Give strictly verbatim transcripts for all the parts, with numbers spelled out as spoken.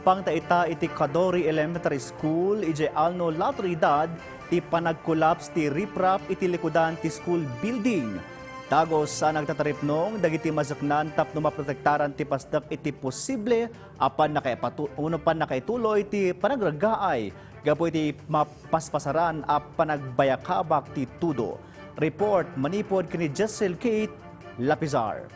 Pangta ita iti Kadori Elementary School, idiay Alno, La Trinidad, ti panagkolaps ti riprap iti likudan ti school building. Dagus a nagtataripnong dagiti masaknan tapno maprotektaran ti pastak iti posible a pannakaipatu-, wenno pannakaituloy ti panagreggaay gapu iti mapaspasaran a panagbayakabak ti tudo. Report manipud ken ni Jessel Kate Lapizar.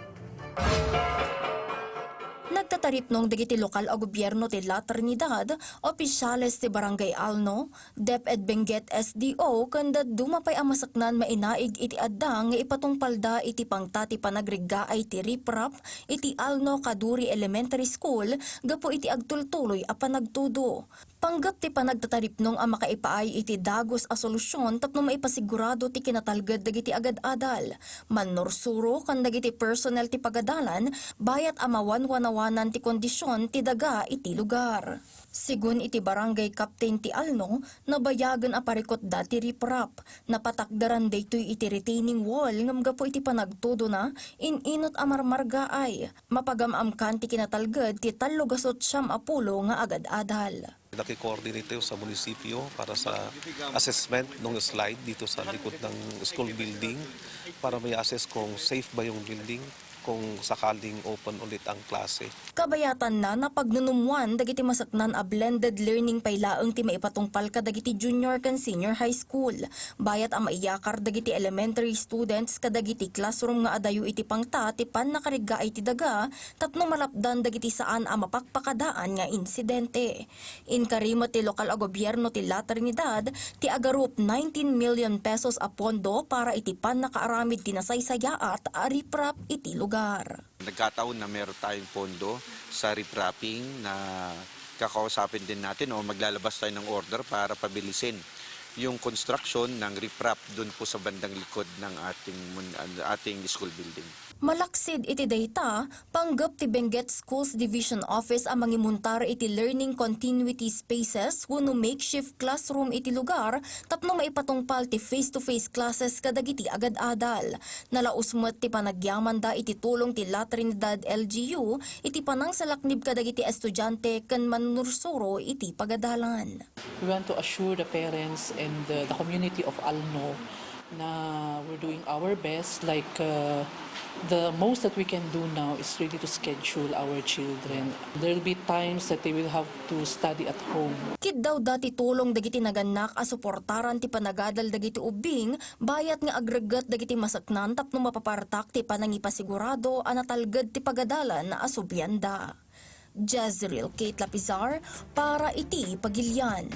Nagtataripnong dagiti lokal a gobierno ti La Trinidad, opisyales ti Barangay Alno, DepEd Benguet S D O, ken dadduma pay a masaknan mainaig iti adda nga ipatungpalda iti pangta ti panagreggaay ti riprap iti Alno Kaduri Elementary School gapu iti agtultuloy a panagtudo. Panggep ti panagtataripnong a makaipaay iti dagus a solusyon tapno maipasigurado ti kinatalged dagiti agad-adal, mannursuro ken dagiti personnel ti pagadalan, bayat a mawanwanawanan ti kondisyon ti daga iti lugar. Segun iti barangay captain ti Alno, nabayagen a parikutda ti riprap. Napatakderan daytoy iti retaining wall ngem gapu iti panagtudona, in-inut a marmargaay. Mapagam-amkan ti kinatalged ti tallo gasut siam a pulo nga agad-adal. Naki-coordinate tayo sa munisipyo para sa assessment ng slide dito sa likod ng school building para may assess kung safe ba yung building kung sakaling open ulit ang klase. Kabayatanna, napagnunumwan dagiti masaknan a blended learning pay laeng ti maipatungpal kadagiti junior ken senior high school. Bayat a maiyakar dagiti elementary students kadagiti classroom nga adayo iti pangta ti pannakareggaay ti daga tapno malapdan dagiti saan a mapakpakadaan nga insidente. Inkari met ti lokal a gobierno ti La Trinidad ti agarup nineteen million pesos a pondo para iti pannakaaramid ti nasaysayaat a riprap iti lugar. Nagkataon na meron tayong pondo sa riprapping na kakausapin din natin o maglalabas tayo ng order para pabilisin yung construction ng riprap dun po sa bandang likod ng ating mun-, ating school building. Malaksid iti dayta, panggep ti Benguet Schools Division Office a mangimuntar iti learning continuity spaces wenno makeshift classroom iti lugar tapno maipatungpal ti face-to-face classes kadagiti agad-adal. Nalaus met ti panagyamanda iti tulong ti La Trinidad L G U iti panangsalaknib kadagiti estudiante ken mannursuro iti pagadalan. We want to assure the parents and the, the community of Alno na we're doing our best. Like, uh, the most that we can do now is really to schedule our children. There will be times that they will have to study at home. Kiddawda ti tulong dagiti nagannak a suportaran ti panagadal dagiti ubbing, bayat nga agregget dagiti masaknan tapno mapapartak ti panangipasigurado a natalged ti pagadalan a sublianda. Jezreel Kate Lapizar para iti Pagilian.